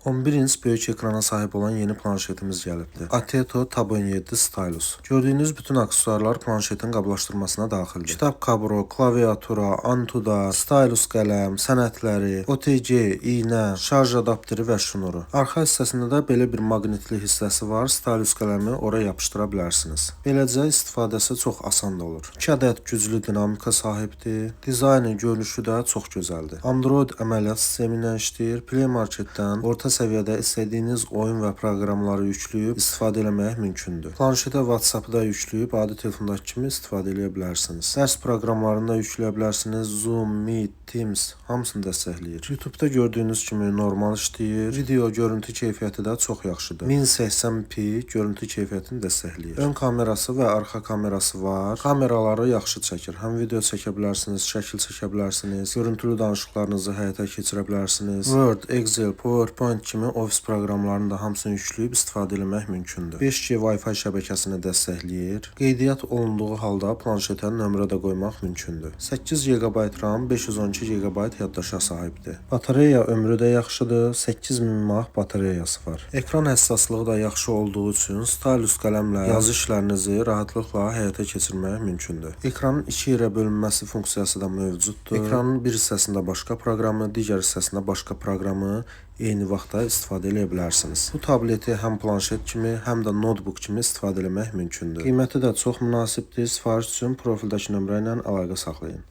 11 inç böyük ekrana sahib olan yeni planşetimiz gəlibdir. Ateto Tab 17 Stylus. Gördüyünüz bütün aksesuarlar planşetin qablaşdırmasına daxildir. Kitab kabro, klaviatura, antuda, stylus qələm, sənədləri, OTG, iynə, şarj adapteri və şnuru. Arxa hissəsində də belə bir maqnitli hissəsi var. Stylus qələmi ora yapışdıra bilərsiniz. Beləcə istifadəsi çox asan da olur. 2 ədəd güclü dinamika sahibdir. Dizaynı, görünüşü də çox gözəldir. Android əməliyyat sistemi ilə işləyir. Play Marketdən orta səviyyədə istədiyiniz oyun və proqramları yükləyib istifadə eləmək mümkündür. Planşetə WhatsApp-ı da yükləyib adi telefondakı kimi istifadə eləyə bilərsiniz. Dərs proqramlarını da yükləyə bilərsiniz. Zoom, Meet, Teams hamısını dəstəkləyir. YouTube-da gördüyünüz kimi normal işləyir. Video görüntü keyfiyyəti də çox yaxşıdır. 1080p görüntü keyfiyyətini dəstəkləyir. Ön kamerası və arxa kamerası var. Kameraları yaxşı çəkir. Həm video çəkə bilərsiniz, şəkil çəkə bilərsiniz, görüntülü danışıqlarınızı həyata keçirə bilərsiniz. Word, Excel, PowerPoint kimi ofis proqramlarını da hamısını yükləyib istifadə etmək mümkündür. 5G Wi-Fi şəbəkəsini dəstəkləyir. Qeydiyyat olunduğu halda planşetə nömrə də qoymaq mümkündür. 8 GB RAM, 512 GB yaddaşa sahibdir. Batareya ömrü də yaxşıdır. 8000 mAh batareyası var. Ekran həssaslığı da yaxşı olduğu üçün stylus qələmlə yazı işlərinizi rahatlıqla həyata keçirmək mümkündür. Ekranın iki yerə bölünməsi funksiyası da mövcuddur. Ekranın bir hissəsində başqa proqramı, digər hissəsində başqa proqramı eyni vaxtda istifadə edə bilərsiniz. Bu tableti həm planşet kimi, həm də notebook kimi istifadə etmək mümkündür. Qiyməti də çox münasibdir. Sifariş üçün profildəki nömrə ilə əlaqə saxlayın.